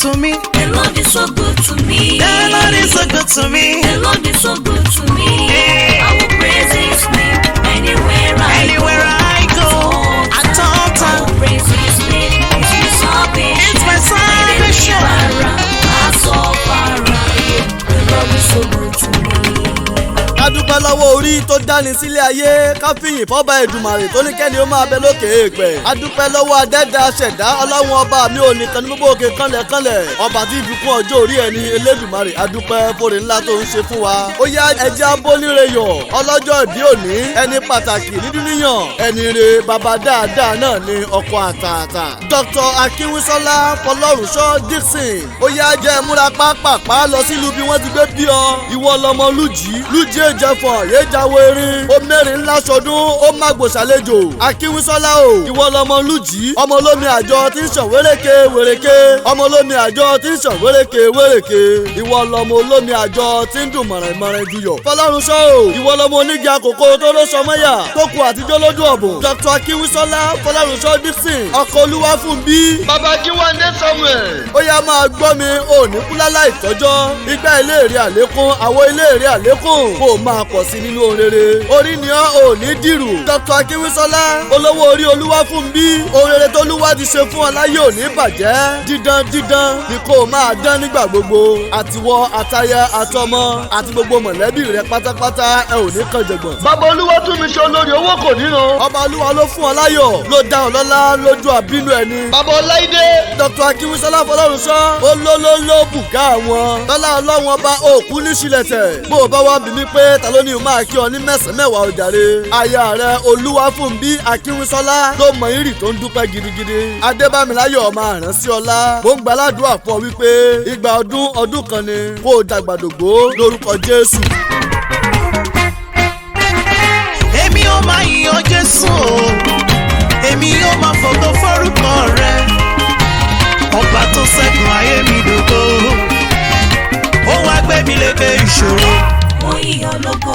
to me. The Lord is so good to me. The Lord is so good to me. The Lord is so good to me. Hey. I will praise His name anywhere I Anywhere go. I go, at all I time. will praise His name. It's my salvation. It's my salvation. My deliverer, my sufferer. The Lord is so good to me. Ká dúpẹ́ lọ́wọ́ orí tó dáni sílé ayé, ká fìyìn fọ́ba Èdùmàrè tó ní kẹ́ni ó máa bẹ lókè èèpẹ̀. A dúpẹ́ lọ́wọ́ adẹ́dá ṣẹ̀dá Ọlọ́run ọba mi ò nìkan ní gbogbo òkè kanlẹ̀ kanlẹ̀, ọba tí ìfikún ọjọ́ orí ẹni Elédùmarè. A dúpẹ́ fóore ńlá tó ń ṣe fún wa. Ó yá, ẹjẹ́ abóníre yọ̀ ọlọ́jọ́ ìbí òní, ẹni pàtàkì nídìníyàn, ẹni re, bàbá dáadáa náà ni, ọkọ àtàtà, Dr. Akínwísọ́lá Fọlọ́runṣọ́ Dixon. Ó yá, jẹ́ múra pápápá lọ sílùú bí wọ́n ti gbé bí ọ. Ìwọ lọmọ lùjì lùjì èjẹfọ̀ yéjáwó erin, ó mẹ́rin ńlá sọdún, ó má gbòsàlejò. Akínwísọ́lá o, ìwọ lọmọ lùjì, ọmọ olómi àjọ tí ń sàn wéréke wéréke, ọmọ olómi àjọ tí ń sàn wéréke wéréke. Ìwọ lọmọ olómi àjọ tí ń dùn mọ̀rìnmọ̀rìn juyọ̀. Fọlọ́runṣọ́ o, ìwọ lọmọ onígi àkókò tó ló sọmọ́yà tó kù àtijọ́ lójú ọ̀bùn. Dr. Akínwísọ́lá Fọlọ́runṣọ́ Dixon, ọkọ̀ olúwa fún bí bàbá Jíwándé Samuel. Ó yá, máa gbọ́ mi, ò ní kúlálà ìtọ́jọ́ igbá ilé èrè àlékún, àwọn ilé èrè àlékún kó o máa pọ̀ sí nínú ohun rere. Orí ni ọ́, ò ní dìrù. Dr. Akínwísọ́lá, olówó orí olúwa fún bí, ohun rere tólúwa ti ṣe fún ọ láyé ò ní bàjẹ́. Dídán dídán ni kó o máa dán nígbà gbogbo. Àtiwọ àtaya àtọmọ àti gbogbo mọ̀lẹ́bí rẹ pátápátá, ẹ ò ní kàn jẹ̀gbọ̀n. Bàbá olúwa tún mi ṣe olórí owó kò níran. Ọba olúwa ló fún ọ láyọ̀, ló dá ọ lọ́lá lójú àbínú ẹni. Bàbá Ọláìdé, Dr. Akínwísọ́lá Fọlọ́runṣọ́, olólóló bùgá àwọn lọ́lá Ọlọ́run ọba òkú ní sílẹ̀tẹ̀. Bó o bá wá bí mi pé ta ló ní o máa kí ọ ní mẹ́sàn-án mẹ́wàá ọ̀jàre, aya rẹ Olúwafúnbí Akínwísọ́lá ló mọ irì tó ń dúpẹ́ gidigidi. Adébámiláyọ̀ ọmọ àránsí ọlá, mo ń gbàládùá fún ọ wípé ìgbà ọdún ọdún kan ni, kó o dàgbàdògbò lórúkọ Jésù. Èmi ó máa yìn ọ́ Jésù o, èmi ó máa fògo fórúkọ rẹ. Ọba tó ṣẹ́gun ayé mi dògo, ó wá gbé mi lékè ìṣòro. Mo yìn ọ́ lógo.